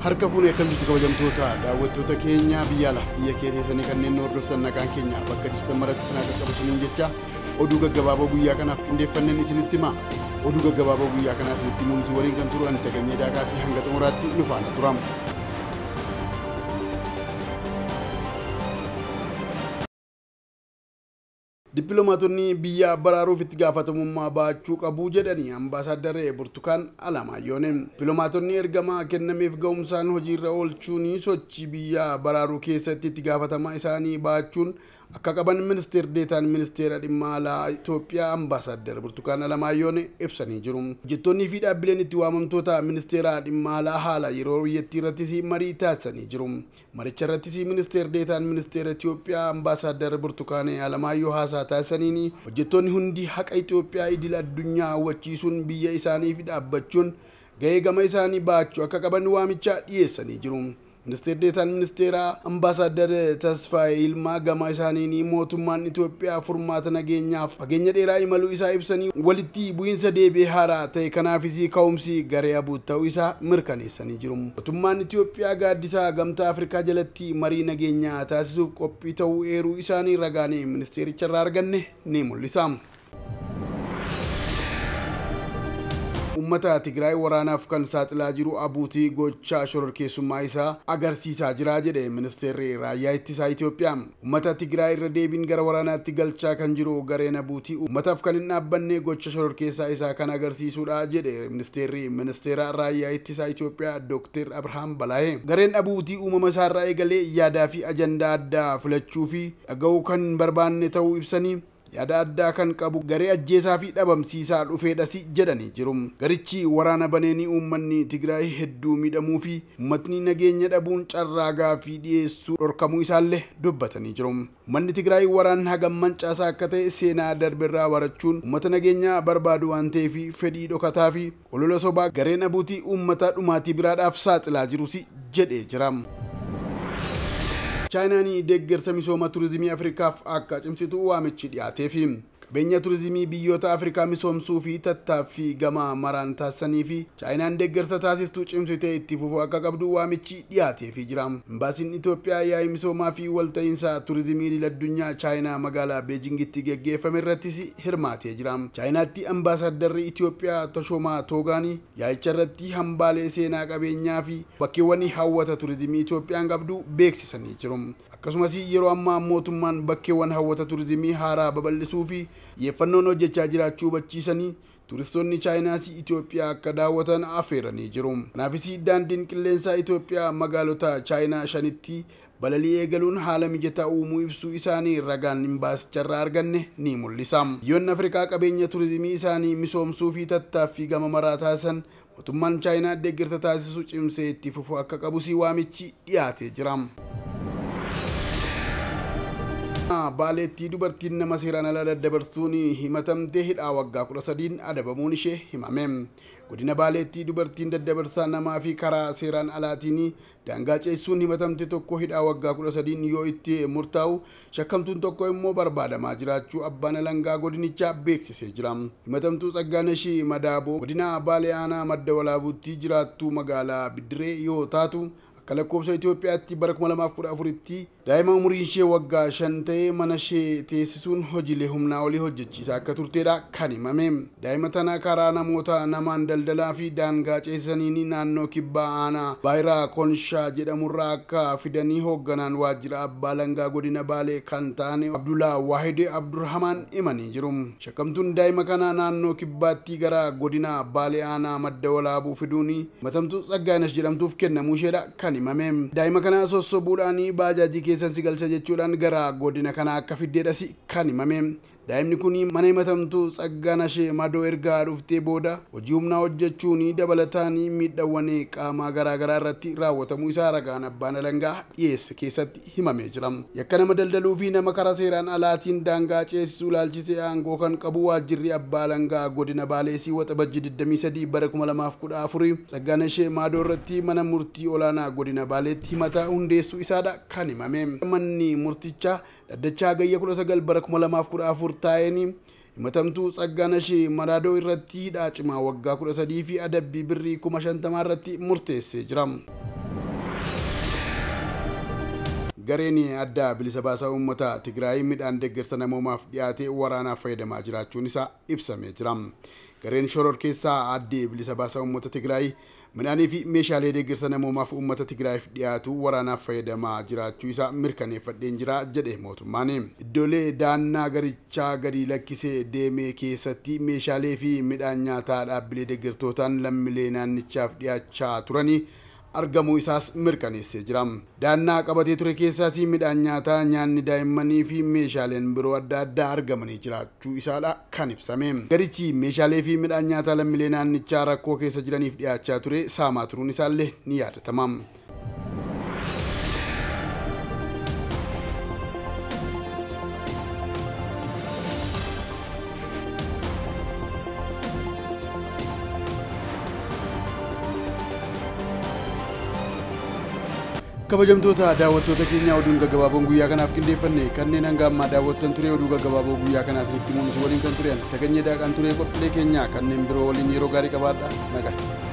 Harka fuunee akkam jirtu kabajamtoota daawwattoota keenya biyya alaaf biyya kee teessanii kanneen nu hordoftan nagaan keenya bakka jirtan maratti isin akka qabu isiniin jecha oduu gaggabaaboo guyyaa kanaaf qindeeffanneen isinitti hima. Oduu gaggabaaboo guyyaa kanaa isinitti himuun isin waliin kan turu ani Taganyee Daakaatii hanga xumuraatti nu faana turam. Dippiloomaatonni biyya baraaruuf itti gaafatamummaa baachuu qabu jedhanii Ambaasaaddaree Burtukaan Alamaayyoon. Dippiloomaatonni ergama kennameef ga'umsaan hojiirra oolchuun sochii biyya baraaruu keessatti itti gaafatama isaanii baachuun akka qaban ministeer deetaan ministeera dhimma alaa Itoophiyaa Ambaasaadder Burtukaan Alamaayyoon ibsanii jiru. Hojjettoonnii fi dhaabbileen itti waamamtoota ministeera dhimma alaa haala yeroo biyyattii irrattis marii taasisanii jiru. Maricha irrattis ministeer deetaan ministeera Itoophiyaa Ambaasaadder Burtukaan Alamaayyoo haasaa taasisaniin hojjettoonni hundi haqa Itoophiyaa idil addunyaa hawwachiisuun biyya isaaniif dhaabbachuun ga'ee gama isaanii baachuu akka qaban waamicha dhiyeessanii jiru. Ministeer deetaan ministeera Ambaasaadder Tasfaayee Ilmaa gama isaaniin mootummaan Itoophiyaa furmaata nageenyaaf fageenya dheeraa imaluu isaa ibsanii walitti bu'iinsa deebi'ee haaraa ta'e kanaafis ka'umsi garee abuut ta'uu isaa mirkaneessanii jiru. Mootummaan Itoophiyaa gaaddisaa gamtaa Afrikaa jalatti marii nageenyaa taasisuuf qophii ta'uu eeruu isaanii ragaan ministeericha irraa arganne ni mul'isa. Uummata Tigraay waraanaaf kan saaxilaa jiru abuutii gochaa shororkeessummaa isaa agarsiisaa jira jedhe ministeerri raayyaa ittisaa Itoophiyaa. Uummata Tigraay irra deebiin gara waraanaatti galchaa kan jiru gareen abuutii uummataaf kan hin dhaabbanne gocha shororkeessaa isaa kan agarsiisudha jedhe ministeerri ministeera raayyaa ittisaa Itoophiyaa Dr. Abrahaam Balaayee. Gareen abuutii uumama isaarraa eegalee yaadaa fi ajandaa addaa filachuu fi dhaga'uu kan hin barbaanne ta'uu ibsanii yaada addaa kan qabu garee ajjeesaa fi dhabamsiisaa dhufeedhas jedhanii jiru. Garichi waraana baneenii uummanni Tigraay hedduu miidhamuu fi uummatni nageenya dhabuun carraa gaaffii dhiyeessuu dhorkamuu isaallee dubbatanii jiru. Uummanni Tigraay waraan hagam mancaasaa akka ta'e seenaa darberraa barachuun uummata nageenya barbaadu waan ta'eef fedhii dhokataa fi olola sobaa gareen abuutii uummata dhumaatii biraadhaaf saaxilaa jirus jedhee jira. Chaayinaan deeggarsa misooma turizimii Afrikaaf akka cimsitu waamichi dhiyaateefi. Qabeenya turizimii biyyoota Afrikaa misoomsuu fi tattaaffii gama maraan taasisanii fi Chaayinaan deeggarsa taasistuu cimsitee itti fufuu akka qabdu waamichi dhiyaateefi jira. Imbaasiin Itoophiyaa yaa'ii misoomaa fi walta'iinsa turizimii idil addunyaa Chaayinaa magaalaa Beejingitti geggeeffame irrattis hirmaatee jira. Chaayinaatti ambaasaaddarri Itoophiyaa Tashoomaa Toogaanii yaa'icha irratti hambaalee seenaa qabeenyaa fi bakkeewwan hawwata turizimii Itoophiyaan qabdu beeksisanii jiru. Akkasumas yeroo ammaa mootummaan bakkeewwan hawwata turizimii haaraa babal'isuu fi xiyyeeffannoon hojjechaa jiraachuu hubachiisanii turistoonni Chaayinaas Itoophiyaa akka daawwatan affeeranii jiru. Kanaafis daandiin qilleensaa Itoophiyaa magaalota Chaayinaa 5tti balalii eegaluun haala mijataa uumuu ibsuu isaanii ragaan imbaasicharraa arganne ni mul'isa. Biyyoonni Afrikaa qabeenya turizimii isaanii misoomsuu fi tattaaffii gama maraa taasisan mootummaan Chaayinaa deeggarsa taasisu cimsee itti fufuu akka qabus waamichi dhiyaatee jira. Baaleetti dubartiin nama seeraan alaa daddabarsuun himatamtee hidhaa waggaa 13 adabamuun ishee himame. Godina Baaleetti dubartiin daddabarsaa namaa fi karaa seeraan alaatiin daangaa ceessuun himatamte tokko hidhaa waggaa 13 yoo itti murtaa'u shakkamtuun tokko immoo barbaadamaa jiraachuu abbaan alangaa godinichaa beeksisee jira. Himatamtuu Tsaggaanashii Madaaboo godina Baalee aanaa madda walaabuutti jiraattuu magaalaa Bidiree yoo taatu akka lakkoofsa Itoophiyaatti bara 2014tti daa'ima umuriin ishee waggaa 5 ta'e mana ishee teessisuun hojiilee humnaa olii hojjechiisaa akka turteedha kan himame. Daa'ima tana karaa namoota namaan daldalaa fi daangaa ceesisaniin naannoo kibbaa aanaa Baayiraa Konshaa jedhamurraa akka fidanii hoogganaan waajjira abbaa alangaa godina Baalee kan ta'an Abdulaa Waahid Abdurrahmaan himanii jiru. Shakkamtuun daa'ima kana naannoo kibbaatti gara godina Baalee aanaa madda walaabuu fiduun himatamtuu Tsaggaanash jedhamtuuf kennamuu isheedha kan himame. Daa'ima kana sossobuudhaan baajaajii keessan si galcha jechuudhaan gara godina kana akka fiddeedhas kan himame. Daa'imni kun mana himatamtuu Tsaggaanashee Madoo ergaa dhuftee booda hojii humnaa hojjechuun dabalataan miidhaawwan qaamaa garaagaraa irratti raawwatamuu isaa ragaan abbaan alangaa dhiyeesse keessatti himamee jira. Yakka nama daldaluu fi nama karaa seeraan alaatiin daangaa ceesisuu ilaalchisee aangoo kan qabu waajjirri abbaa alangaa godina Baaleesii Waxabajji 23 bara 2014 Tsaggaanashee Madoo irratti mana murtii olaanaa godina Baaleetti himata hundeessuu isaadha kan himame. Manni murtichaa dhaddacha hagayya 19 bara 2014 taa'een himatamtuu Tsaggaanashee Madaadoo irratti hidhaa cimaa waggaa 13 fi adabbii birrii 50,000 irratti murteessee jira. Gareen adda bilisa baasaa uummata Tigraay midhaan deeggarsa namoomaaf dhiyaate waraanaaf fayyadamaa jiraachuun isaa ibsamee jira. Gareen shororkeessaa adda bilisa baasaa uummata Tigraay midhaanii fi meeshaalee deeggarsa namoomaaf uummata Tigraayiif dhiyaatu waraanaaf fayyadamaa jiraachuu isaa mirkaneeffadheen jira jedhe mootummaan. Iddoolee daannaa garichaa gadi lakkisee deeme keessatti meeshaalee fi midhaan nyaataa dhaabbilee deeggartootaan lammiilee naannichaaf dhiyaachaa turanii argamuu isaas mirkaneessee jira. Daannaa qabatee ture keessaatii midhaan nyaataa, nyaanni daa'immanii fi meeshaaleen biroo adda addaa argamanii jiraachuu isaadha kan ibsame. Garichi meeshaalee fi midhaan nyaataa lammiilee naannichaa rakkoo keessa jiraniif dhiyaachaa ture saamaa turuun isaallee ni yaadatama. Kabajamtoota daawwattoota keenya, oduun gaggabaaboon guyyaa kanaaf qindeeffanne kanneen hanga ammaa daawwattan ture. Oduu gaggabaaboo guyyaa kanaa isinitti himuun isin waliin kan turean Taganyee Daaqaan ture. Qophiilee keenya kanneen biroo waliin yeroo gaarii qabaadha. Nagaatti.